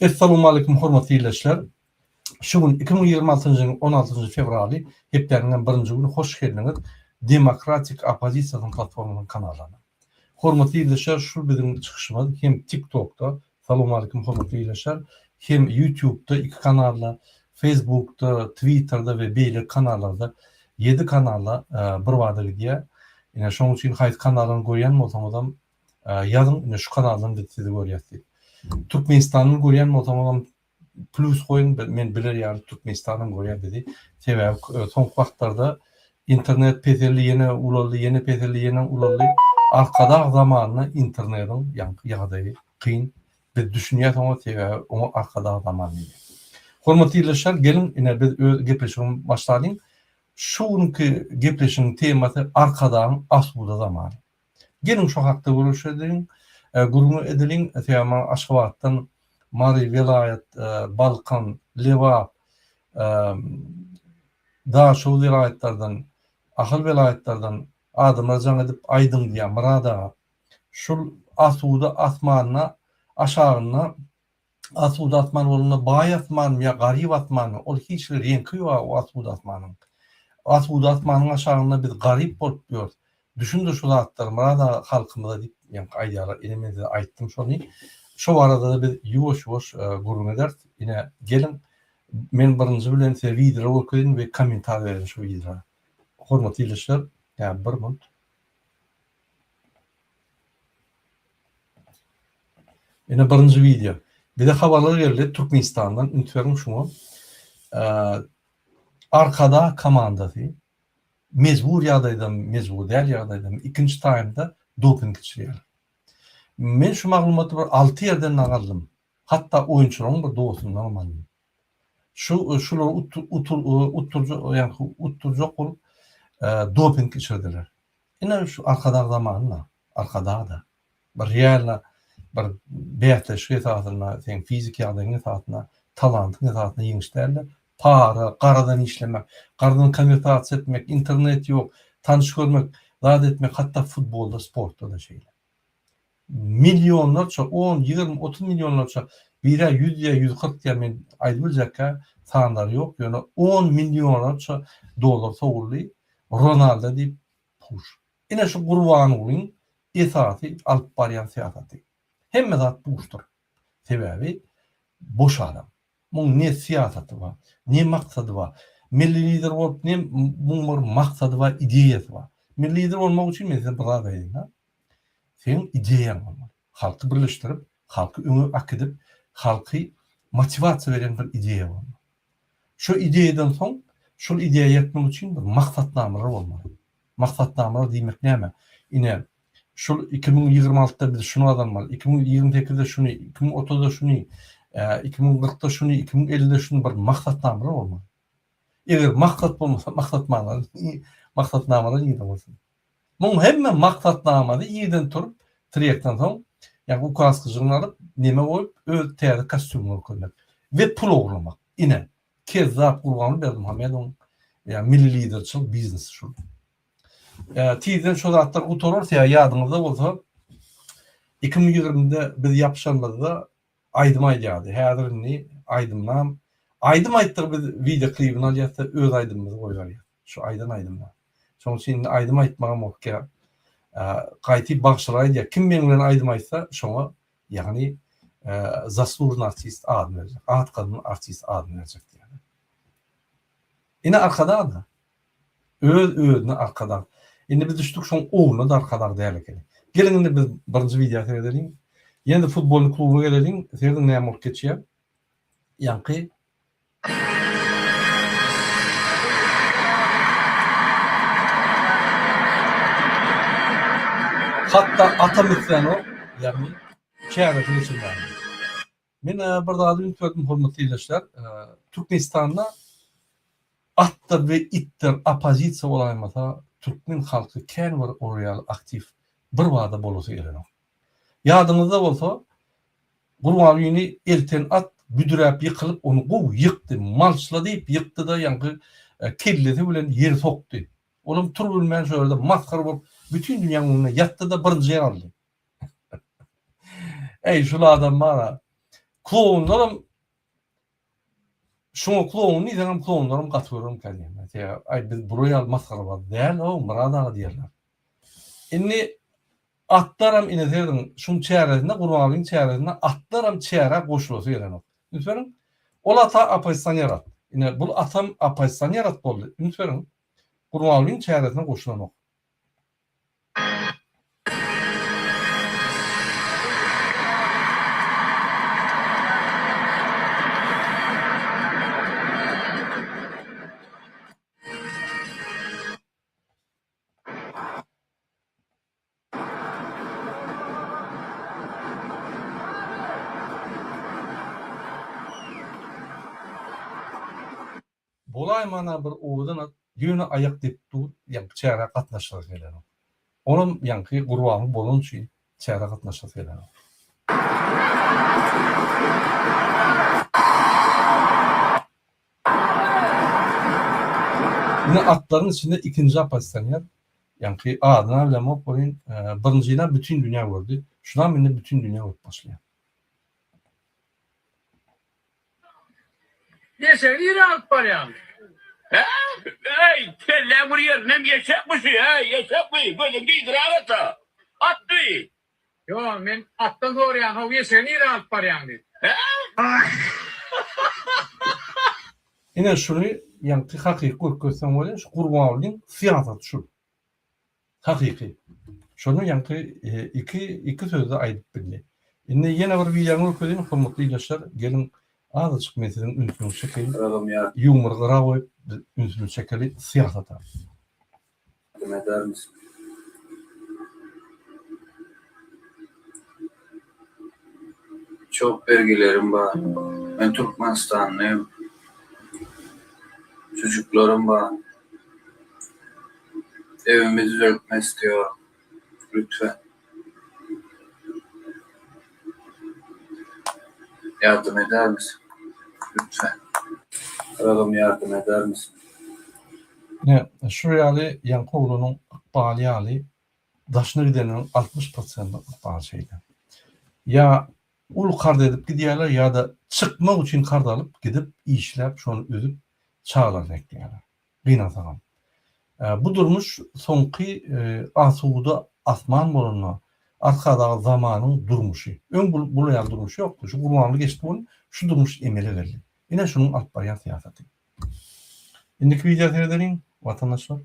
Essalawmaleýkum hormatly ildeşler. Şu gün 2026-njy ýylyň 16-njy fewraly, hepdäniň hem birinji güni hoş geldiňiz Demokratik oppozisiýasynyň platformasynyň kanalyna. Hormatly ildeşler şul biziň çykyşymyz hem TikTokda, Salowmaleýkum hormatly ildeşler, hem YouTube'da iki kanalda, Facebookda, Twitterda we beýleki kanallarda ýedi kanalda bir bada gidýär. Ine şonuň üçin haýsy kanaldan görýän bolsaňyzam Ýazyň ine şu kanaldan biz sizi görýäs diýip. Türkmenistandan görýän bolsaňyzam plýus goýuň men biler ýaly Türkmenistanam görýär bizi. Sebäbi soňky wagtlarda internet peseldi ýene ulaldy ýene peseldi ýene ulaldy. Arkadag zamanynda internediň ýaňky ýagdaýy kyn. Biz düşünýäs oňa sebäbi oňa Arkadag zamany diýilýär. Hormatly ildeşler geliň ine biz öz gepleşigimizi başlalyň. Şu günki gepleşigiň temasy Arkadagyň asuda zamany. Geliň şo hakda gürleşeliň, gürrüň edeliň. Sebäbi maňa Aşgabatdan, Mary welaýat, Balkan, Lebap, Daşoguz welaýatlardan, Ahal welaýatlardan adamlar jaň edip aýdyň diýýär, Myrat aga, şul asuda asmanda aşagynda Asuda asman bolanda baý asmanmy ýa garyp asmanmy, ol hiç bir reňki ýok o asuda asmanyň. Asuda asmanyň aşagynda biz garyp bolup ýörüs. Düşündir şu zatlary Myrat aga halkymyza diýip ýaňky aýdýarlar. Ine men size aýtdym şony. Şo barada-da biz ýuwaş-ýuwaş gürrüň ederis. Ine geliň men birinji bilen size wideolar görkezeýin we kommentariý bereýin şu wideolara. Hormatly ildeşler, ýa bir minut. Ine birinji wideo. Bize habarlar geldi Türkmenistandan, üns beriň şuňa. Arkadag komandasy mejbur ýagdaýdamy, mejbur däl ýagdaýdamy ikinji taýmda doping içirýärler. Men şu maglumaty bir 6 ýerden dagy aldym. Hatda oýunçylaryň bir dostundanam aldym. Şu şulary utdurjak, ýagny utdurjak bolup doping içirdiler. Ine şu Arkadag zamanynda, Arkadagda bir realno bir bäsleşik esasynda, seň fiziki ýagdaýyň esasynda, talantyň esasynda ýeňiş däl-de, para, garadan işlemek, garadan konwertasiýa etmek, internet ýok, tanyş görmek, zat etmek, hatda futbolda, sportda-da şeýle. Millionlarça, on, 20, 30 millionlarça, biri-ä ýüz diýýär, 140 diýýär, men aýdyp biljekkä sanlary ýok, ýöne on millionlarça dollar sowuldy Ronaldo diýip puş. Ine şu Gurbangulyň esasy alyp barýan syýasaty. Hemme zat puşdur. Sebäbi boş adam. Muň ne syýasaty bar, ne maksady bar. Milli lider bolup ne muň bir maksady bar, ideýasy bar. Milli lider bolmak üçin men size bir zat aýdaýyn-a. Seň ideýaň bolmaly. Halky birleşdirip, halky öňe äkidip, halky motiwasiýa berýän bir ideýa bolmaly. Şo ideýadan soň, şol ideýa ýetmek üçin bir maksatnamalar bolmaly. Maksatnamalar diýmek näme? Ine, şul 2026-da biz şuny gazanmaly, 2028-de şuny, 2030-da şuny, 2040-da şuny, 2050-de şuny bir maksatnamalar bolmaly. Eger maksat bolmasa, maksatnamalar, maksatnamalar nirde bolsun? Muň hemme maksatnamasy irden turup, trekden soň, ýa ukaskajygyny alyp, neme goýup, öz täze kostýumyny görkezmek we pul ogurlamak. Ine, kezzap Gurbanguly Berdimuhamedowyň ýa milli liderçilik biznesi şul. Tizden şo zatlar gutarar, ýa ýadyňyzda bolsa, 2020-de biz ýapyşanymyzda aýdym aýdýardy. Häzir indi aýdymynam, aýdym aýtdygy biz wideo klibini alýas-da öz aýdymymyzy goýberýäs. Şu aýdan aýdymlar. Şonuň üçin indi aýdym aýtmagam gorkýar. Gaýty bagşylar aýdýar. Kim meň bilen aýdym aýtsa, şoňa ýagny zaslužnyý artist adyny berjek. At gazanan artist adyny berjek diýýär. Ine Arkadag-da. Öz özüne Arkadag. Indi biz düşdük şoň ogluna da Arkadag däl ekeni. Geliň indi biz birinji wideo seredeliň. Ýene-de futbolny kluba geleliň. Serediň näme bolup geçýär. Ýaňky Hatda atam islänok, ýagny çäresini geçirmäge. Men bir zady üns berdim hormatly ildeşler. Türkmenistanda atdyr we itdir oppozisiýa bolaýmasa türkmen halky kän bir olar ýaly aktiw bir bada bolasy gelenok. Ýadyňyzda bolsa Gurbangulyny elten at büdüräp ýykylyp ony gowy ýykdy, malçla diýip ýykdy-da ýaňky kellesi bilen ýeri sokdy. Olam tur bilmän şo ýerde masgara bolup bütin dünýäň öňünde ýatdy-da birinji ýer aldy. Eý şul adam bar-a. Klounlaram şuňa kloun diýseňem klounlaram gaty görermikä diýýän. Sebäbi aý biz bular ýaly masgarabaz däl-ow Myrat aga diýerler. Indi atlaram ine serediň şuň çäresinde Gurbangulyň çäresinde atlaram çärä goşulasy gelenok. Üns beriň. Ol ata oppozisioner at. Ine bul atam oppozisioner at boldy. Üns beriň. Gurbangulyň çäresine goşulanok. Bolaýmana bir owadan at, ýöne aýak depip dur, ýaňky çärä gatnaşasy gelenok. Olam ýaňky Gurbanguly bolany üçin çärä gatnaşasy gelenok. Ine atlaryň içinde ikinji oppozisioner, ýaňky adyna bilemok welin, birinjini bütin dünýä gördi, şunam indi bütin dünýä görüp başlaýar. Eşegi nirä alyp barýaň? Hä? Eý, kelläň bir ýerindemi eşekmi şu, äý, eşekmi? Gözüň diýdiräge-de. Atmy? Ýok, men atdan soraýan, how, eşegi nirä alyp barýaň diýip. Hä? Ine şuny ýaňky hakyky görkezseň bolýar, şu Gurbangulyň syýasaty şul. Hakyky. Şony ýaňky iki iki sözde aýdyp bildi. Indi ýene bir wideony görkezeyim, hormatly ildeşler, geliň azajyk men siziň ünsüňizi çekeýin. Ýumory gyra goýup biz ünsümizi çekeli syýasata. Ýardam edermisiň? Çok bergilerim bar. Men Türkmenistanlıyım. Çocuklarym bar. Evimi düzeltme istiyorum. Lütfen. Yardım eder misin? Lütfen. Kralım yardım eder misin? Ine, şu ýaly ýaňky oglanyň ykbaly ýaly daşyna gidenleriň 60 prosentiniň ykbaly şeýle. Ýa uly karz edip gidýärler ýa-da çykmak üçin karz alyp gidip işläp şony üzüp çagalaryny ekleýärler. Gynansagam. Bu durmuş soňky asuda asman bolanda Arkadag zamanyň durmuşy. Öň bul ýaly durmuş ýokdy. Şu Gurbanguly geçdi welin şu durmuş emele geldi. Ine şunuň alyp barýan syýasaty. Indiki wideo seredeliň watandaşlar.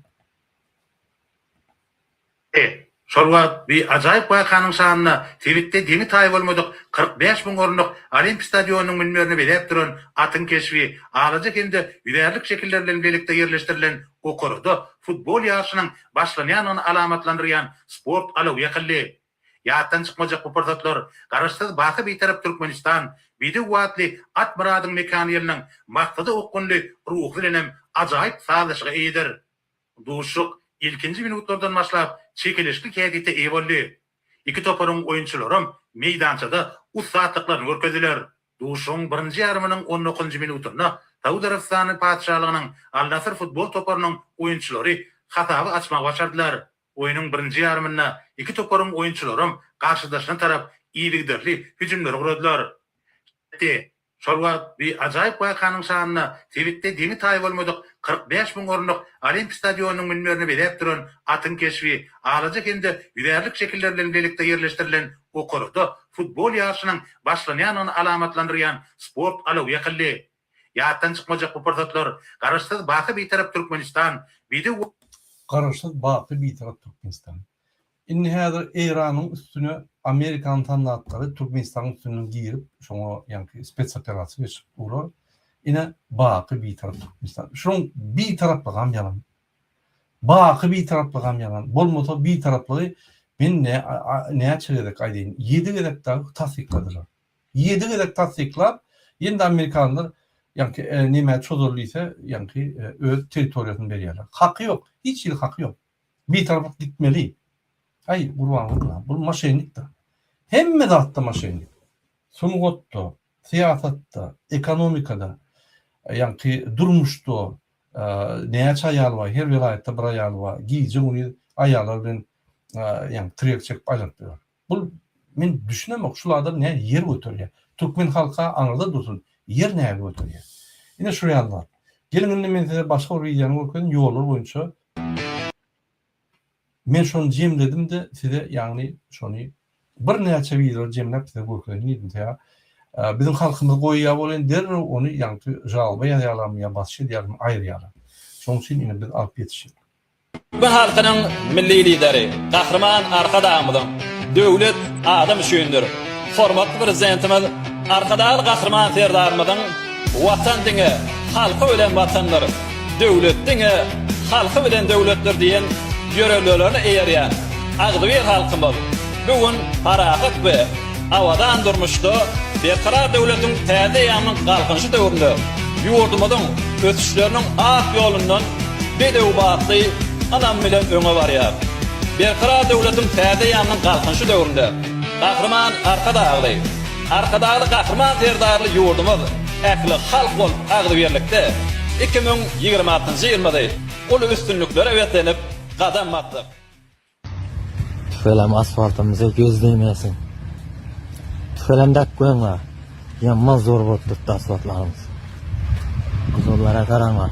Şol wagt bu ajaýyp wakanyň şanyna sebitde deňi-taýy bolmadyk 45 müň orunlyk Olimp stadionynyň münberini bezäp duran atyň keşbi, alaja hem-de ýüzärlik şekilleri bilen bilelikde ýerleşdirilen okarada futbol ýaryşynyň başlanýandygyny alamatlandyrýan sport alawy ýakyldy. Ýatdan çykmajak bu pursatlar Garaşsyz, baky Bitarap Türkmenistan, bedew atly at myradyň mekany ýylynyň maksada okgunly ruhy bilenem ajaýyp sazlaşyga eýedir. Duşuşyk ilkinji minutlardan başlap çekeleşikli häsiýete eýe boldy. Iki toparyň oýunçylaram meýdançada ussatlyklaryny görkezdiler. Duşuşygyň birinji ýarymynyň on dokuzynjy minutynda Saud Arabystany Patyşalygynyň Al-Nasr futbol toparynyň oýunçylary hasaby açmagy başardylar. Oýnuň birinji ýarymynda iki toparyň oýunçylaram garşydaşyna tarap yzygiderli hüjümleri guradylar. Etdi. Şol wagt bu ajaýyp wakanyň şanyna sebitde deňi-taýy bolmadyk 45 müň orunlyk Olimp stadionynyň münberini bezäp duran atyň keşbi, alaja hem-de ýüzärlik şekilleri bilen bilelikde ýerleşdirilen okarada futbol ýaryşynyň başlanýandygyny alamatlandyrýan sport alawy ýakyldy. Ýatdan çykmajak bu pursatlar Garaşsyz, baky Bitarap Türkmenistan, bedew Garaşsyz, baky Bitarap Türkmenistan. Indi häzir Eýranyň üstüne Amerikanyň soldatlary Türkmenistanyň üstünden girip, şoňa ýaňky spetsoperasiýa geçirip durlar. Ine, baky Bitarap Türkmenistan. Şunuň Bitaraplygam ýalan. Baky Bitaraplygam ýalan. Bolmasa Bitaraplygy men näçe gezek aýdaýyn, ýedi gezek dagy tassykladylar. Ýedi gezek tassyklap, ýene-de amerikanlar ýaňky nemä çozar diýse, ýaňky öz territoriýasyny berýärler. Haky ýok, hiç hili haky ýok. Bitaraplyk gitmeli. Aý, Gurbanguly, bul moşennikdir. Hemme zatda moşennik. Sungatda, syýasatda, ekonomikada, ýaňky durmuşda näçe aýaly bar, her welaýatda bir aýaly bar, gije-gündiz aýallar bilen ýaňky tirek çekip aýlanyp ýör. Bul men düşünemok şul adam näme ýer göterýär. Türkmen halka aňyrda dursun, ýer näme göterýär. Ine şu ýaly zat. Geliň indi men size başga bir wideony görkezin ýollar boýunça. Men şony jemledim-de size ýagny şony birnäçe wideolary jemläp size görkezeýin diýdim. Sebäbi biziň halkymyz goýýar welin derrew ony ýaňky žalba ýazýarlarmy ýa basyş edýärlermi aýyrýarlar. Şonuň üçin ine biz alyp ýetişdik. Türkmen halkynyň Milli Lideri Gahryman Arkadagymyzyň Döwlet adam üçindir! Hormatly Prezidentimiz Arkadagly Gahryman Serdarymyzyň Watan diňe halky bilen Watandyr, döwlet diňe halky bilen döwletdir diýen ýörelgelerine eýerýän agzybir halkymyz bu gün parahat we abadan durmuşda Berkarar döwletiň täze eýýamynyň Galkynyşy döwründe ýurdumyzyň ösüşleriniň ak ýolundan bedew batly ynam bilen öňe barýar. Berkarar döwletiň täze eýýamynyň Galkynyşy döwründe Gahryman Arkadagly, Arkadagly Gahryman Serdarly ýurdumyz ähli halk bolup agzybirlikde 2026-njy ýylymyzy uly üstünliklere beslenip gadam basdyk. Tüfelem asfaltymyza göz degmesin. Tüfelem dek goýuňlar. Ýaman zor bolup durupdy asfaltlarymyz. Ýollara garaňlar.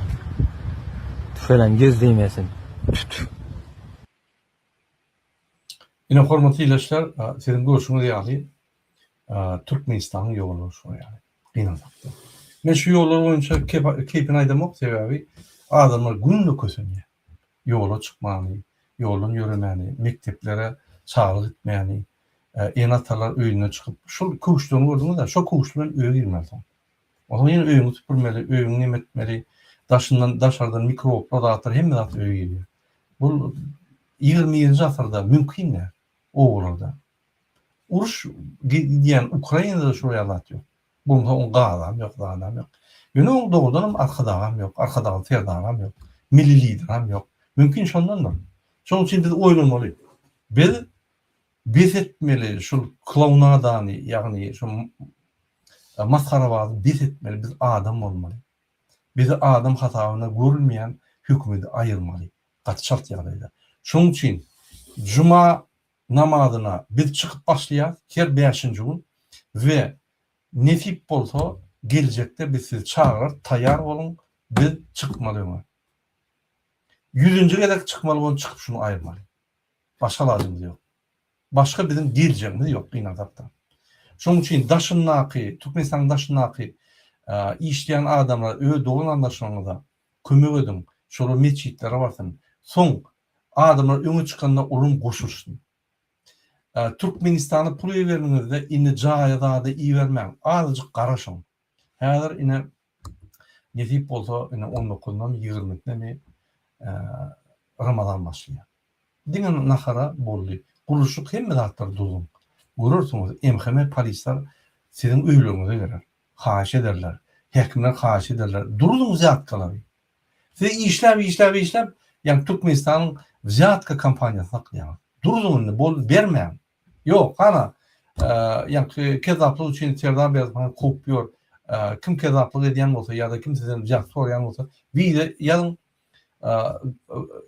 Tüfelem göz degmesin. Tüf tüf. Ine hormatly ildeşler siziň görşüňiz ýaly Türkmenistanyň ýollary şular ýaly. Gynansakda. Men şu ýollar boýunça keýpini aýdamok sebäbi adamlar günde kösenýär. Ýola çykmany, ýoldan ýöremäni, mekdeplere çaga gitmäni, ene-atalar öýünden çykyp, şol köwüşlerini gördüňiz-ä, şo köwüş bilen öýe girmeli soň. Onsoň ýene öýüňi süpürmeli, öýüňi neme etmeli, daşyndan, daşardan mikroblar, zatlar, hemme zat öýe girýär. Bu 21-nji asyrda mümkin däl obalarda. Uruş gidýän Ukrainada şol ýaly zat ýok. Bolmasa oň gazam ýok, zadam ýok. Ýöne oň dogrudanam Arkadagam ýok, Arkadagly Serdaram ýok, Milli Lideram ýok. Mümkin şondandyr. Şonuň üçin biz oýlanmaly. Biz bes etmeli şul klounadany, ýagny şu masgarabazy bes etmeli, biz adam bolmaly. Bizi adam hasabynda görülmeýän hökümeti aýyrmaly. Gaty çalt ýagdaýda. Şonuň üçin juma namazyna biz çykyp başlaýas her bäşinji gün we nesip bolsa geljekde biz sizi çagyrarys taýýar boluň biz çykmaly öňe. Ýüzünji gezek çykmaly bolup çykyp şuny aýyrmaly. Başga alajymyz ýok. Başga biziň geljegimiz ýok gynansakda. Şonuň üçin daşyndaky Türkmenistanyň daşyndaky işleýän adamlar öz dogan garyndaşlaryňyza kömek ediň şolar metjitlere barsyn. Soň Adamlar öňe çykanda olam goşulyşsyn. Türkmenistana pul ibereniňizde indi jaýa zada ibermäň, azajyk garaşyň. Häzir ine nesip bolsa ine on dokuzynamy ýigrimisindemi Ramazan başlaýar. Diňe nahara boldy. Gurluşyk hemme zatlar duzuň. Görersiňiz MHM polisler siziň öýleriňize geler. Haýyş ederler. Häkimler haýyş ederler. Duruzyň wzýatkalary. Siz işläp işläp işläp ýaňy Türkmenistanyň wzýatka kompaniýasyny saklaýaňyz. Durzuň indi bol bermäň. Ýok hana ýaňky kezzaplyk üçin Serdar Berdimuhamedow kowup ýör. Kim kezzaplyk edýän bolsa ýa-da kim sizden wzýatka soraýan bolsa wiza ýazyň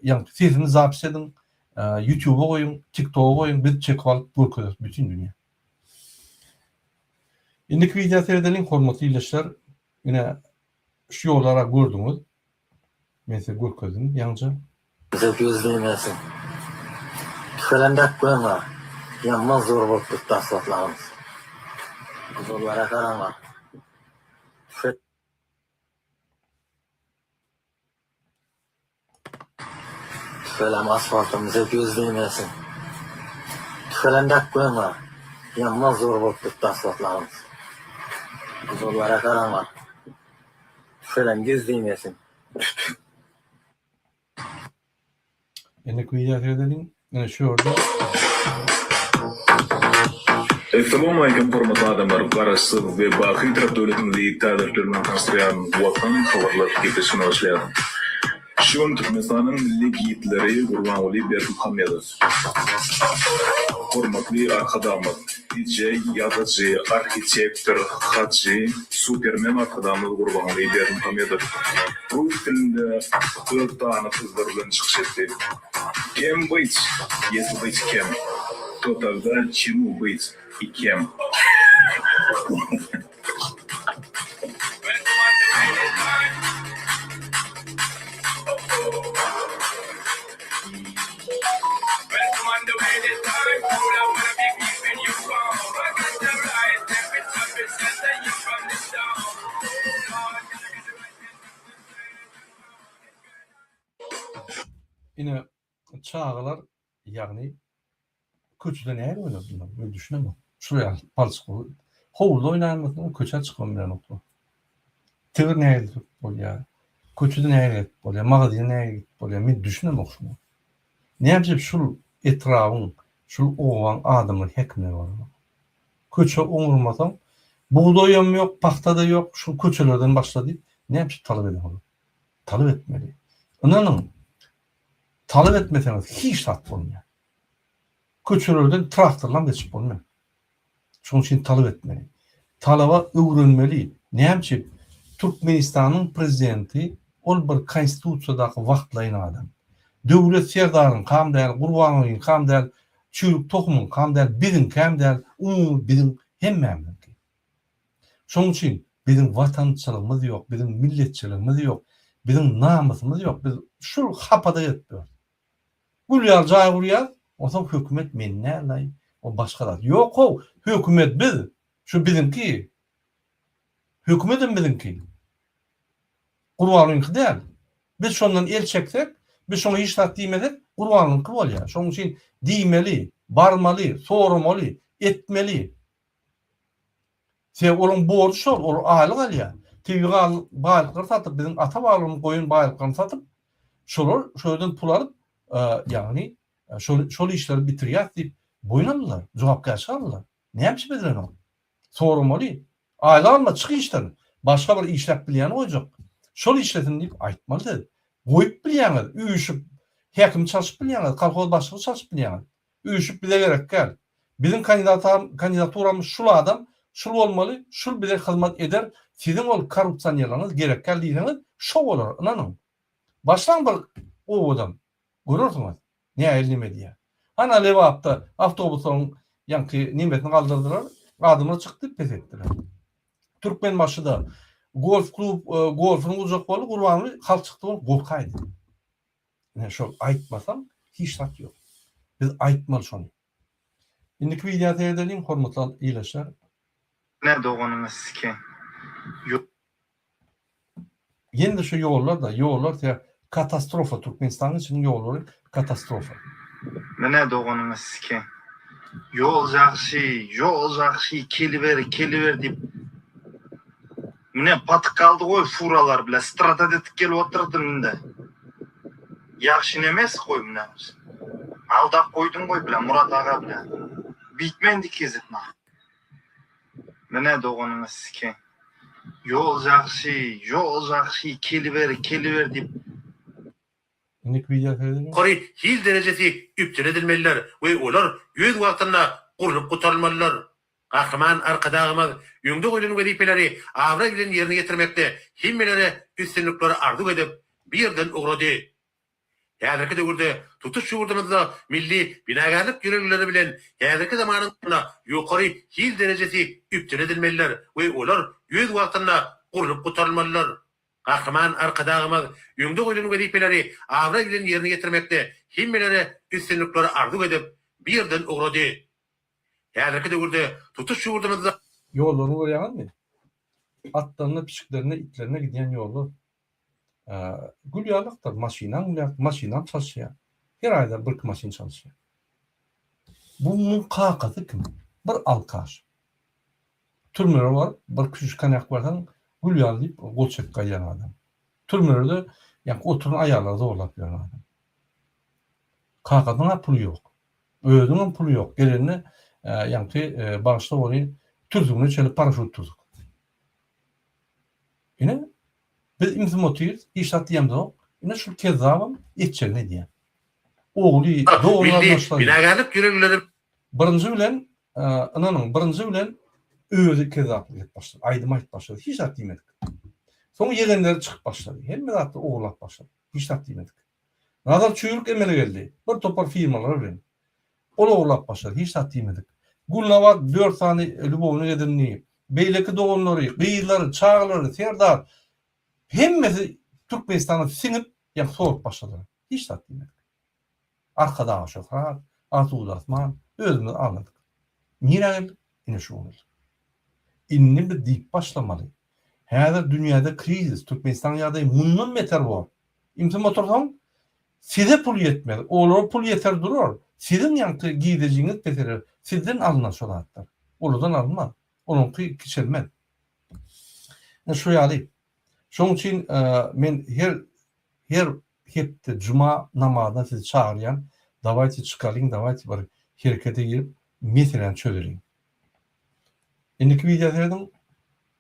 ýaňky sesini zapis ediň ýutuba goýuň tiktoga goýuň biz çekip alyp görkezeris bütin dünýä. Indiki wideo seredeliň hormatly ildeşler. Ine Şu ýollara gördüňiz. Men size görkezdim ýaňja. Bize göz degmesin. Tüfelem dek goýuňlar. Ýaman zor bolup gitdi asfaltlarymyz. Ýollara garaňlar. Tüfe. Tüfelem asfaltymyza göz degmesin. Tüfelem dek goýuňlar. Ýaman zor bolup gitdi asfaltlarymyz. Ýollara garaňlar. Tüfelem göz degmesin. Tüf tüf. Indi wideo seredeliň. Ine şu ýerde. Essalawmaleýkim hormatly adamlar Garaşsyz we baky Bitarap döwletimizi täzelikler bilen tanyşdyrýan Watan habarlar gepleşigine başlaýarys. Şu gün Türkmenistanyň milli Gidleri Gurbanguly Berdimuhamedow, hormatly Arkadagymyz, DJ, ýazyjy, arhitektor, hajy, supermen Arkadagymyz Gurbanguly Berdimuhamedow rus dilinde öz dana sözleri bilen çykyş etdi. Kem byç, ýesli byç kem, to tagda çemu byç i kem. Ine çagalar ýagny köçede näme oýnar bunlar men düşünemok. Şular ýaly palçyk howluda oýnaýanmysyň köçä çykybam bilenoklar. Tigir nähili sürüp bolýar? Köçede nähili gezip bolýar? Magazyna nähili gidip bolýar? Men düşünemok şuňa. Näme üçin şul etrabyň, şul obaň adamlary häkimler bolanok? Köçe oňurmasaň, bugdaýam ýok, pagta-da ýok, şul köçelerden başla diýip, näme üçin talap edenok? Talap etmeli. Ynanyň, talap etmeseňiz hiç zat bolmaýar. Köçelerden traktorlam geçip bolmaýar. Şonuň üçin talap etmeli. Talaba öwrenmeli. Näme üçin? Türkmenistanyň prezidenti ol bir konstitusiýadaky wagtlaýyn adam. Döwlet serdaryňkam däl, Gurbangulyňkam däl, çüýrük tohumyňkam däl, biziňkäm däl, umumy biziň hemmämiziňki. Şonuň üçin biziň watançylygymyz ýok, biziň milletçiligimiz ýok, biziň namysymyz ýok. Biz şul hapada gezip ýörüs. Gül ýaly jaý gurýas, onsoň hökümet men däl-aý, o başga zat. Ýok-how, hökümet biz, şu biziňki. Hökümetem biziňki. Gurbanlyňky däl. Biz şondan el çeksek, biz şoňa hiç zat diýmesek, Gurbanlyňky bolýar. Şonuň üçin diýmeli, barmaly, soramaly, etmeli. Sebäbi olaryň borjy şol, olar aýlyk alýar. Tebigy baýlyklary satyp, biziň ata-babalarymyz goýan baýlyklaryny satyp, şolar şo ýerden pul alyp, ýagny şol şol işleri bitirýäs diýip boýun aldylar, jogapkärçilik aldylar. Näme üçin edilenok? Soramaly. Aýlyk alma, çyk işden. Başga bir işläp bilýäni goýjak. Şol işlesin diýip aýtmaly siz. Goýup bilýäňiz, üýşüp häkimi çalşyp bilýäňiz, kolhoz başlygy çalşyp bilýäňiz. Üýşüp bize gerek däl. Biziň kandidaturamyz şul adam, şul bolmaly, şul bize hyzmat eder, siziň ol korrupsionerleriňiz gerek däl diýseňiz, şo bolar, ynanyň. Başlaň bir obadan, görersiňiz, nähili neme edýär. Hana Lebapda awtobuslaryň ýaňky nemesini galdyrdylar, adamlar çykdy, pes etdiler. Türkmenbaşyda golf klub golfuny gurjak boldy, Gurbanguly halk çykdy bolup gorkaýdy. Ine şol aýtmasaň hiç zat ýok. Biz aýtmaly şony. Indiki wideo seredeliň hormatly ildeşler. Ne doganyňy sikeň. Ýene-de şu ýollar-da, ýollar se katastrofa Türkmenistanyň içiniň ýollary katastrofa. Mine doganyňy sikeň. Ýol jagşy, ýol jagşy, keliber, keliber diýip. Mine patyk galdy goý furalar bile stradat edip gelip otyrdy minde. Ýagşy nemes goý mine. Aldap goýduň goý bile Murat aga bile. Bitme indi kezip nah. Mine doganyňy sikeň. Ýol jagşy, ýol jagşy, keliber, keliber diýip. Indiki wideo seredeliň. Ýokary hil derejesi üpjün edilmelidir we olar öz wagtynda gurlup gutarylmalydyr. Gahryman Arkadagymyz öňde goýlan wezipeleri abraý bilen ýerine ýetirmekde hemmelere üstünlikleri arzuw edip, bu ýerden ugrady. Häzirki döwürde tutuş ýurdumyzda milli binagärlik ýörelgeleri bilen häzirki zamanyň ýokary hil derejesi üpjün edilmelidir we olar öz wagtynda gurlup gutarylmalydyr. Gahryman Arkadagymyz öňde goýlan wezipeleri abraý bilen ýerine ýetirmekde hemmelere üstünlikleri arzuw edip, bu ýerden ugrady. Häzirki döwürde tutuş ýurdumyzda. Ýollaryny görýäňizmi? Atlaryna, pişiklerine, itlerine gidýän ýollar. Gül ýalykdyr, maşynaň gülýär, maşynam çalyşýar. Her aýda birki maşyn çalyşýar. Bunuň kakasy kim? Bir alkaş. Türmelere baryp, bir küçüjik konýak berseň, gül ýaly diýip, gol çekip gaýdýan adam. Türmelerde ýaňky oturan aýallary zorlap ýören adam. Kakasynyň-a puly ýok. Özüniňem puly ýok. Gelende ýaňky bagyşla welin türsügine çenli paraşut türsük. Ine, biz ümsüm otyrys, hiç zat diýemzok. Ine şul kezzabam etjegini edýär. Ogly, dogan Milli garyndaşlary. binagärlik ýörelgeleri Birinji bilen, ynanyň, birinji bilen özi kezzaplyk edip başlady. Aýdym aýdyp başlady. Hiç zat diýmedik. Soň ýegenleri çykyp başlady. Hemme zatlar ogurlap başlady. Hiç zat diýmedik. Nazar çüýrük emele geldi. Bir topar firmalar bilen. Ol ogurlap başlady. Hiç zat diýmedik. Gülnabat dört sany lýubownik edindi. beýleki doganlary, gyzlary, çagalary, Serdar hemmesi Türkmenistana siňip, ýa sorup başladylar. Hiç zat diýmedik. Arkadaga şöhrat, asuda asman, özümiz agladyk. Nirä geldik? Ine şu gün geldik. Indi biz diýip başlamaly. Häzir dünýäde krizis, Türkmenistanyň ýagdaýy mundan beter bor. Ümsüm otursaň, size pul ýetmez, olara pul ýeter durar. Siziň ýaňky girdejiňiz peseler, sizden alnar şo zatlar. Olardan alynmaz. Olaryňky kiçelmez. Ine şu ýaly. Şonuň üçin men her her hepde juma namazyna sizi çagyrýan, dawayte çykalyň, dawayte bir herekete girip meseläni çözeliň. Indiki wideo serediň.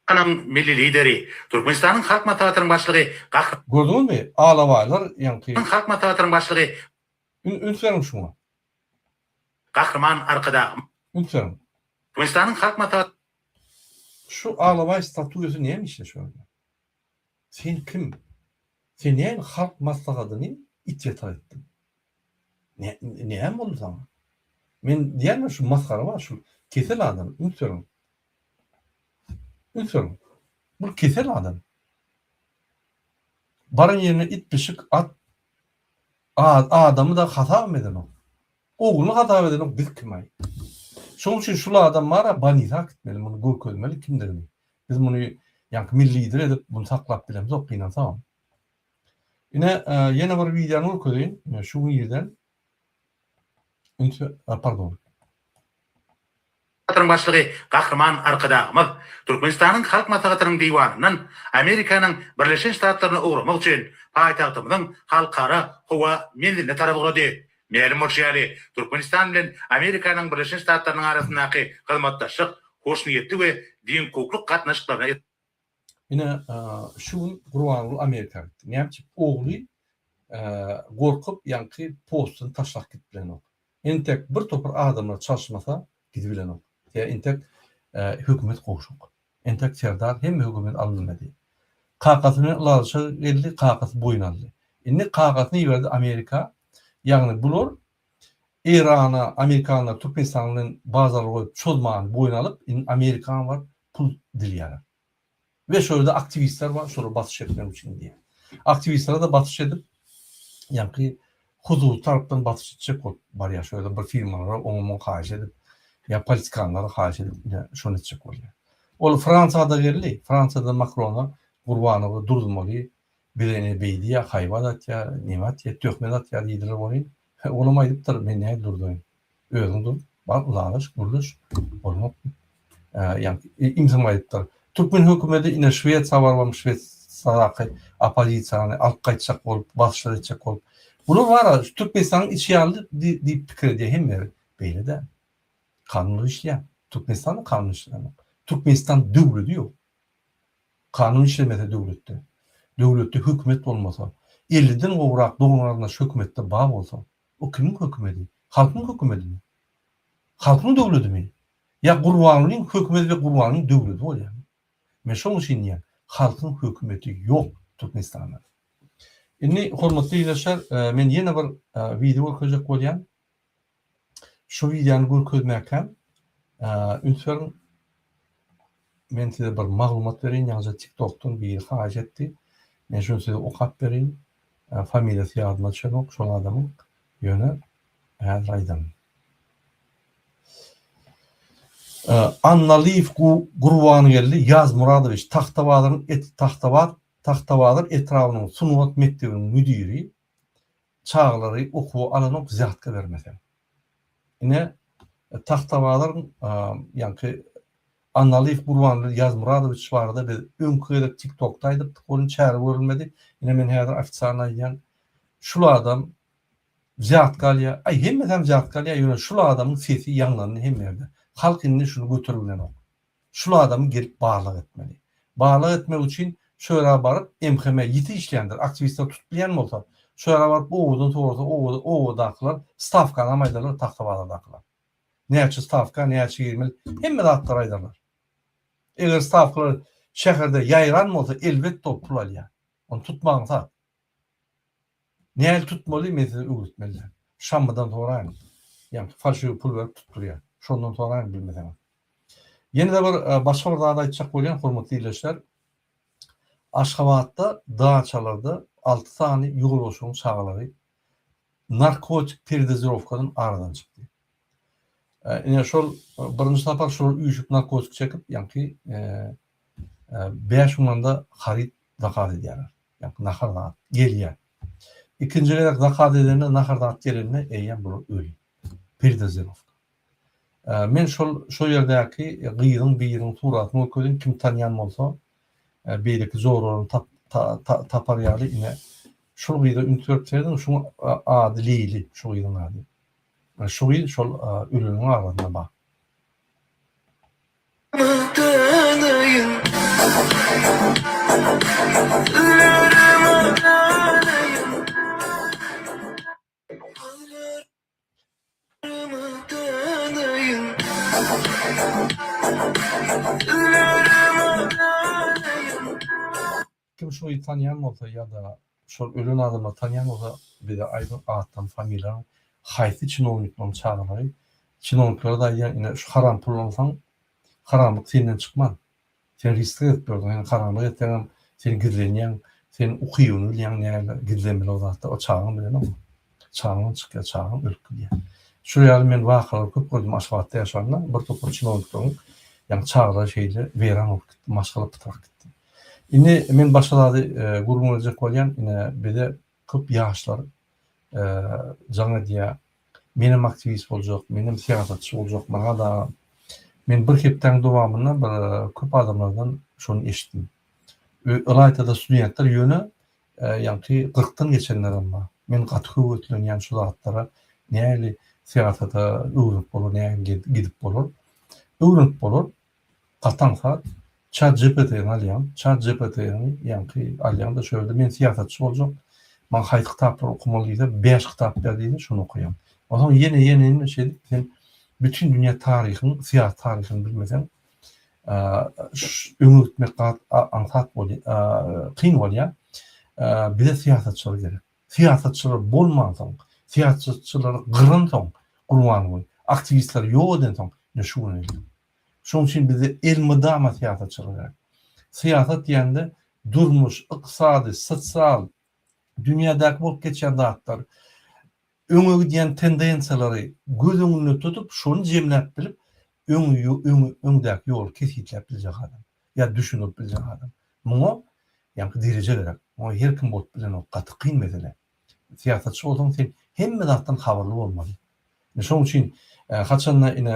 Türkmenistanyň Milli Lideri, Türkmenistanyň Halk Maslahatynyň Başlygy Gahryman. Gördüňizmi, alabaýlar ýaňky. Halk Maslahatynyň Başlygy. Üns beriň şuňa. Gahryman Arkadagymyz. Üns beriň. Türkmenistanyň Halk Maslahatynyň. Şu alabaý statuýasy näme işle şu ýerde? Sen kim? Sen näme halk maslahatyny it ýatak etdiň? Näme boldy saňa? Men diýýän şu masgara bar şu kesel adam üns beriň. Üns beriň. Bu kesel adam. Baran ýerine it pişik at adamy da hasabam edenok. Ogluny hasap edenok biz kimaý. Şoň üçin şul adam bara banisa gitmeli muny görkezmeli kimdigini. Biz muny ýaňky milli lider edip muny saklap bilemzok gynansagam. Ine ýene bir wideony görkezeýin. Ine şu gün irden üns pardon. Maslahatynyň Başlygy Gahryman Arkadagymyz Türkmenistanyň Halk Maslahatynyň Diwanyndan Amerikanyň Birleşen Ştatlaryna ugramak üçin paýtagtymyzyň Halkara howa menziline tarap ugrady. Mälim bolşy ýaly, Türkmenistan bilen Amerikanyň Birleşen Ştatlarynyň arasyndaky hyzmatdaşlyk hoşniýetli we deňhukukly gatnaşyklaryna Ine, şu gün Gurbanguly Amerika gitdi. Näme üçin? Ogly gorkup, ýaňky postuny taşlap gidip bilenok. Entek bir topar adamlar çalyşmasa gidibilenok. Sebäbi entek hökümet gowşak. Entek Serdar hemme hökümet alynmady. Kakasy bilen ylalaşyga geldi, kakasy boýun aldy. Indi kakasyny iberdi Amerika. Ýagny bular Eýrana, Amerikanlar Türkmenistan bilen bazarlyk goýup çozmany boýun alyp, indi Amerikaňa baryp pul dilýärler. We şo ýerde aktiwistler bar, şolara basyş etmek üçin diýýär. Aktiwistlere-de basyş edip, ýaňky hususy tarapdan basyş etjek bolup barýar. Şo ýerde bir firmalara oňa-muňa haýyş edip, ýa politikanlara haýyş edip, ine, şony etjek bolýar. Ol Fransiýa-da geldi. Fransiýada Makrona Gurbanowy durdurmaly, bize ine beý diýýär, haýbat atýar, neme atýar, töhmet atýar diýdiler welin, olam aýdypdyr, men nädip durduraýyn. Özüň dur, bar ylalaş, gürleş, bolmak diýip. Ýagny imsem aýdypdyr. Türkmen hökümeti ine Şwesiýa barybam Şwesiýadaky oppozisiýany alyp gaýtjak bolup, basyşlar etjek bolup. Bular bar-a Türkmenistanyň içi ýaly diýip pikir edýär hemmeler. Beýle däl. Kanunlar işleýär. Türkmenistanda kanun işlänok. Türkmenistan döwledi ýok. Kanun işlemese döwletde, döwletde hökümet bolmasa, elliden gowrak dogan-garyndaş hökümetde bar bolsa, o kimiň hökümedi? Halkyň hökümedimi? Halkyň döwledimi? Ýa Gurbangulyň hökümedi we Gurbangulyň döwledi bolýarmy? Men şonuň üçin diýýän, halkyň hökümeti ýok Türkmenistanda. Indi hormatly ildeşler, men ýene bir wideo görkezjek bolýan. Şu wideony görkezmäkäm üns beriň. Men size bir maglumat bereýin, ýaňyja TikTokdan biri haýyş etdi. Men şuny size okap bereýin. Familiýasy ýadyma düşenok şol adamyň. Ýöne häzir aýdaryn. Annalyýew Gurbangeldi Ýazmyradowiç Tagtabazaryň Tagtabaz Tagtabazar etrabynyň sungat mekdebiniň müdiri çagalary okuwa alanok wzýatka bermeseň. Ine Tagtabazaryň ýaňky Annalyýew Gurbangeldi Ýazmyradowiç barada biz öňki gezek TikTokda aýdypdyk welin çäre görülmedi. Ine men häzir ofitsialno aýdýan. Şul adam wzýatka alýar. Aý hemmesem wzýatka alýar ýöne şul adamyň sesi ýaňlandy hemme ýerde. Halk indi şuny göterip bilenok. Şul adamy gelip barlag etmeli. Barlag etmek üçin şo ýere baryp MHM ýiti işleýändir, aktiwistler tutup bilýän bolsa, şo ýere baryp obadan sorasa oba obadakylar stawkanam aýdarlar Tagtabazardakylar. Näçe stawka, näçe girmeli hemme zatlary aýdarlar. Eger stawkalar şäherde ýaýran bolsa elbetde ol pul alýar. Ony tutmak aňsat. Nähili tutmaly men size öwretmeli däl. Şammadan soraýyň. Ýaňky falşiwi pul berip tutdurýar. Şondan soraýyň bilmeseňiz. Ýene-de bir başga bir zat aýtjak bolýan, hormatly ildeşler. Aşgabatda daçalarda alty sany ýolbaşçynyň çagalary narkotik peredozirowkadan aradan çykdy. Ine şol birinji sapar şolar üýşüp narkotik çekip, ýaňky 5 manda haryt zakaz edýärler. Ýaňky nahar zat gelýär. Ikinji gezek zakaz edende nahar zat gelende eýýäm bular öli. Peredozirowka. Men şol şo ýerdäki gyzyň biriniň suratyny görkezeyim, kim tanýan bolsa, beýleki joralaryny tap tapar ýaly ine şul gyza üns berip serediň, şuň ady Leýli, şu gyzyň ady. Şu gyz şol öleniň arasynda bar. Kim şu gyzy tanýan bolsa ýa-da şol ölen adamlary tanýan bolsa bize aýdyň atlaryny familiýalaryny haýsy çinowniklaryň çagalary çinowniklara-da aýdýan ine şu haram pul alsaň haramlyk senden çykmaz Sen risk edip ýörsüň, sen haramlyk etseňem sen gizlenýäň, sen ukybyny bilýäň näme gizlenmeli o zatda, o çagaň bilenok. Çagaňdan çykýar, çagaň ölüp gidýär. Şu ýaly men wakalary köp gördüm Aşgabatda ýaşanda, bir topar çinownikleriň ýaňy çagalary şeýle weýran bolup gitdi, maşgala pytrak gitdi. Indi men başga zady gürrüň berjek bolýan, ine bize köp ýaşlar jaň edýär, Menem aktiwist boljak, menem syýasatçy boljak, maňa-da Men bir hepdäň dowamynda bir köp adamlardan şony eşitdim. Ylaýta-da studentler ýöne ýaňky kyrkdan geçenlerem bar. Men gaty höweslenýän şu zatlara nähili syýasata öwrenip bolar, nähili gidip bolar. Öwrenip bolar. Gaty aňsat. Chat GPT-ni alýaň, Chat GPT-ni ýaňky alýaň-da şo ýerde men syýasatçy boljak, maňa haýsy kitaplary okamaly diýse, bäş kitap ber diýse, şony okaýaň. Onsoň ýene, ýene, ýene şeýdip sen bütin dünýä taryhyň, syýasy taryhyny bilmeseň, öňe gitmek aňsat bolýar, kyn bolýar. Bize syýasatçylar gerek. Syýasatçylar bolmansoň, syýasatçylary gyransoň Gurbanguly, aktiwistleri ýok edensoň ine şu güne geldik. Şonuň üçin bize elmydama syýasatçylar gerek. Syýasat diýende durmuş, ykdysady, sosial, dünýädäki bolup geçýän zatlar, öňe gidýän tendensiýalary göz öňünde tutup, şony jemläp bilip, öň öňdäki ýoly kesgitläp biljek adam ýa düşündirip biljek adam. Muňa ýaňky dereje gerek. Muňa her kim bolup bilenok. Gaty kyn mesele. Syýasatçy bolsaň sen hemme zatdan habarly bolmaly. Ine şonuň üçin haçanda ine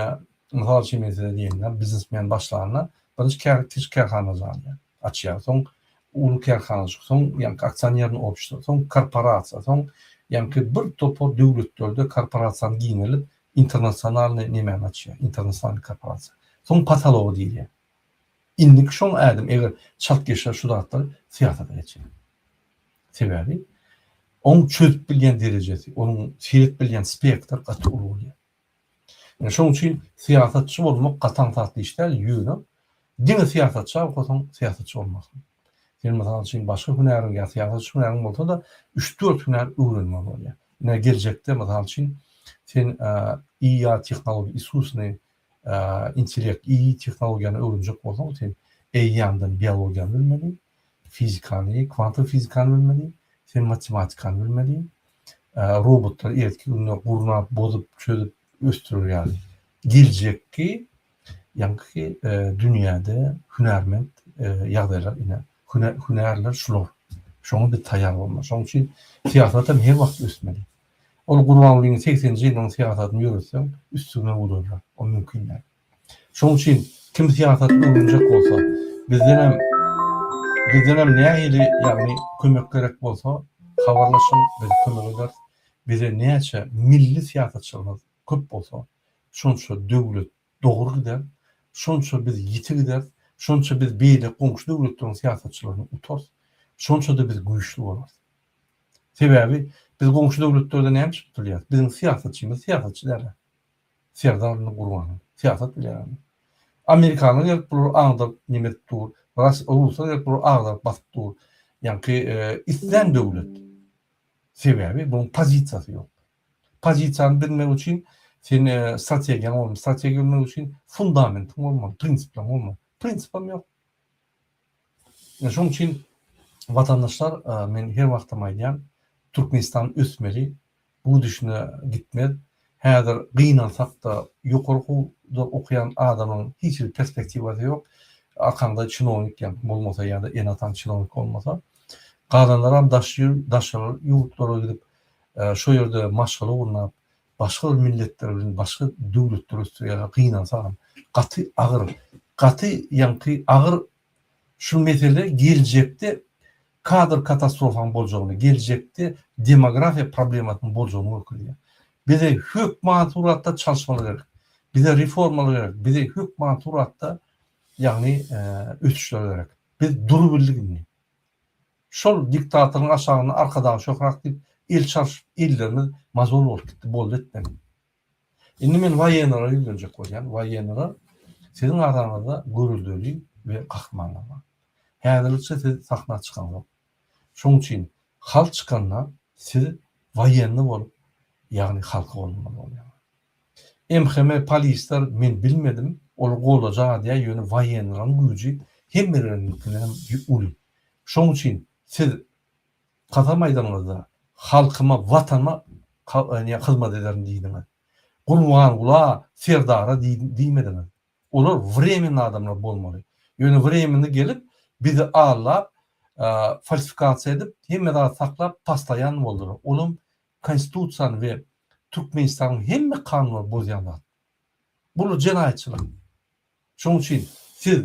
mysal üçin men size diýende biznesmen başlanda birinji kär kiçi kärhana alýar, açýar. Soň uly kärhanajyk, soň ýaňky aksionerniý obşestvo, soň korporasiýa, soň ýaňky bir topar döwletlerde korporasiýany giňeldip internasionalnyý nemäni açýar, internasionalnyý korporasiýa. Soň pataloga girýär. Indiki şoň ädim eger çalt geçse şu zatlar syýasata geçýär. Sebäbi oň çözüp bilýän derejesi, onuň seredip bilýän spektr gaty uly bolýar. Ýöne şoň üçin syýasatçy bolmak gaty aňsat iş däl, ýöne diňe syýasatça okasaň syýasatçy bolmarsyň. Sen mysal üçin başga hünäriň ýa syýasatçy hünäriň bolsa-da üç-dört hünär öwrenmeli bolýar. Ine geljekde mysal üçin sen IA tehnologiýa, iskusnyý intellekt, II tehnologiýany öwrenjek bolsaň sen eýýämden biologiýany bilmeli, fizikany, kwantowy fizikany bilmeli, sen matematikany bilmeli, robotlary erteki günde gurnap, bozup, çözüp, ösdürer ýaly. Geljekki ýaňky dünýäde hünärment ýagdaýlar ine, hünärler şular. Şoňa biz taýýar bolmaly. Şonuň üçin syýasat hem her wagt ösmeli. Ol Gurbangulynyň segseninji ýylynyň syýasatyny ýöretseň, üstüňe urarlar. O mümkin däl. Şonuň üçin kim syýasat öwrenjek bolsa, bizdenem bizdenem nähili, ýagny kömek gerek bolsa, habarlaşyň, biz kömek ederis. Bize näçe milli syýasatçylarymyz köp bolsa, şonça döwlet dogry gider, şonça biz ýiti gideris, şonça biz beýleki goňşy döwletleriň syýasatçylaryny utarys, şonça-da biz güýçli bolarys. Sebäbi biz goňşy döwletlerde näme üçin tutulýarys? Biziň syýasatçymyz syýasatçy däl-ä. Serdar indi Gurbanow. Syýasat bilýän adam. Amerikanlar gelip bulary agdaryp neme edip dur. Ruslar gelip bulary agdaryp basyp dur. Ýaňky islän döwlet. Sebäbi bunuň pozisiýasy ýok. Pozisiýany bilmek üçin. Sen strategiýaň bolmaly. Strategiýa bilmek üçin fundamentiň bolmaly, prinsipleriň bolmaly. Prinsipem ýok. Şonuň üçin watandaşlar men her wagtam aýdýan, Türkmenistan ösmeli, bu gidişine gitmez. Häzir gynansakda ýokary okuwda okaýan adamyň hiç hili perspektiwasy ýok. Arkaňda çinownik ýa bolmasa ýa-da ene-ataň çinownik bolmasa. Galanlaram daşary ýurtlara gidip şo ýerde maşgala gurnap, başga bir milletler bilen başga döwletler ösdürýärler gynansagam gaty agyr gaty ýaňky agyr şu mesele geljekde kadr katastrofaň boljagyny geljekde demografiýa problemasynyň boljagyny görkezýär bize hökman suratda çalyşmalar gerek bize reformalar gerek bize hökman suratda ýagny ösüşler gerek biz durubildik indi. Şol diktatoryň aşagynda Arkadag şöhrat diýip el çalşyp ellerimiz mazol bolup gitdi boldy etmeli. Indi men waýenlara ýüzlenjek bolýan waýenlara siziň araňyzda göreldeli we gahrymanlar bar. Häzirlikçe siz sahna çykaňzok. Şoň üçin halk çykanda siz waýenny bolup ýagny halky goldamaly bolýaňyz. MHM polisler men bilmedim olar goldajak diýýär ýöne waýenlaryň güýji hemmeleriňkidenem uly. Şoň üçin siz kasam aýdanyňyzda halkyma watanyma hyzmat ederin diýdiňiz. Gurbangula Serdara diýmediňiz. Olar wremenny adamlar bolmaly. Ýöne wremenny gelip bizi aldap falsifikasiýa edip hemme zady saklap taslaýan boldular. Olam Konstitusiýany we Türkmenistanyň hemme kanunlary bozýan zat. Bul jenaýatçylyk. Şonuň üçin siz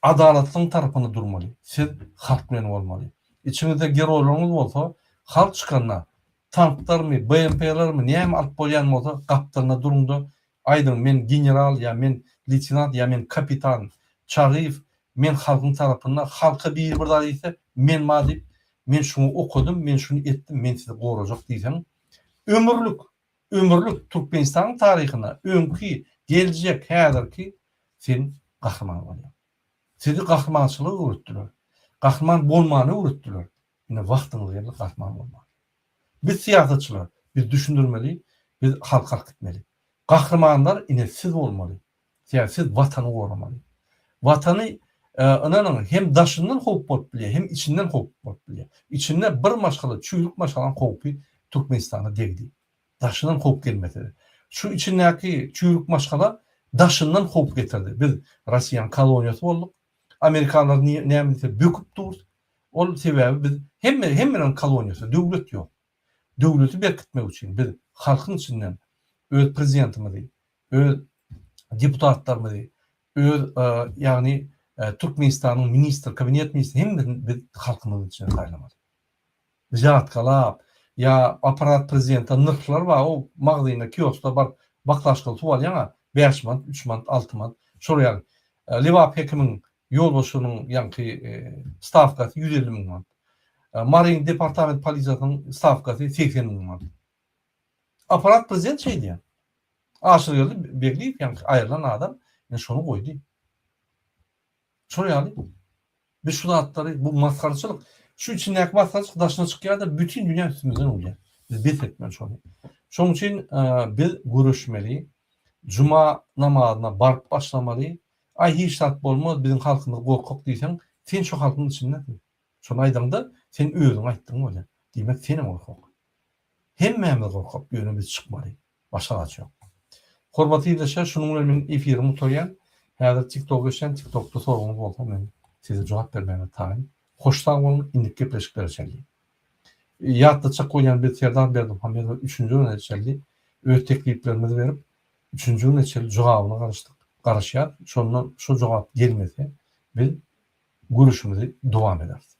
adalatlygyň tarapynda durmaly. Siz halk bilen bolmaly. Içiňizde geroýlaryňyz bolsa, halk çykanda tanklarmy, BMP-lermi, näme alyp bolýan bolsa gapdalynda duruňda aýdyň men general ýa men leýtenant ýa men kapitan Çaryýew men halkyň tarapynda halka biri bir zat diýse men bar diýip Men şuňa okadym, men şuny etdim, men sizi gorajak diýseň, ömürlik, ömürlik Türkmenistanyň taryhyna öňki, geljek, häzirki sen gahryman bolýaň. Sizi gahrymançylyga öwretdiler. Gahryman bolmany öwretdiler. Indi wagtyňyz geldi gahryman bolmaga. Biz syýasatçylar, biz düşündirmeli, biz halka alyp gitmeli. Gahrymanlar ine siz bolmaly. Sebäbi siz Watany goramaly. Watany ynanyň hem daşyndan howp bolup bilýär, hem içinden howp bolup bilýär. Içinde bir maşgala, çüýrük maşgalaň howpy Türkmenistana degdi. Daşyndan howp gelmese-de. Şu içindäki çüýrük maşgala daşyndan howp getirdi. Biz Rossiýanyň koloniýasy bolduk. Amerikanlar näme diýse böküp dur. Ol sebäbi biz hemme hemmeleriň koloniýasy, döwlet ýok. Döwleti berkitmek üçin biz halkyň içinden öz prezidentimizi, öz deputatlarymyzy, öz ýagny Türkmenistanyň ministr, kabinet ministri hemmesini biz halkymyzyň içinden saýlamaly. Wzýatkalap ýa aparat prezidente nyrhlar bar, o magzyna, kioskda baryp baklaşkaly suw alýaň-a, bäş manat, üç manat, alty manat, şol ýaly. Lebap hekimiň ýolbaşçynyň ýaňky stawkasy 150 müň manat. Maryň departament polisiýasynyň stawkasy 80 müň manat. Aparat prezident şeýdýär. Aşyrgeldi Begliýew ýaňky aýrylan adam ine şony goýdy. Şol ýaly biz şu zatlary bu masgaraçylyk şu içindäki masgaraçylyk daşyna çykýar-da bütin dünýä üstümizden gülýär. Biz bes etmeli şony. Şonuň üçin biz göreşmeli. Juma namazyna baryp başlamaly. Aý hiç zat bolmaz biziň halkymyz gorkak diýseň sen şo halkyň içindesiň. Şony aýdaňda sen özüň aýtdyň bolýar. Diýmek senem gorkak. Hemmämiz gorkak ýöne biz çykmaly. Başga zat ýok. Hormatly ildeşler şunuň bilen men efirimi gutarýan. Häzir tiktoka geçýän tiktokda soragyňyz bolsa men size jogap bermäge taýyn. Hoş sag boluň indiki gepleşiklere çenli. Ýatlatjak bolýan biz Serdar Berdimuhamedowa üçünji güne çenli öz tekliplerimizi berip üçünji güne çenli jogabyna garaşdyk garaşýas. Şondan şo jogap gelmese biz göreşimizi dowam ederis.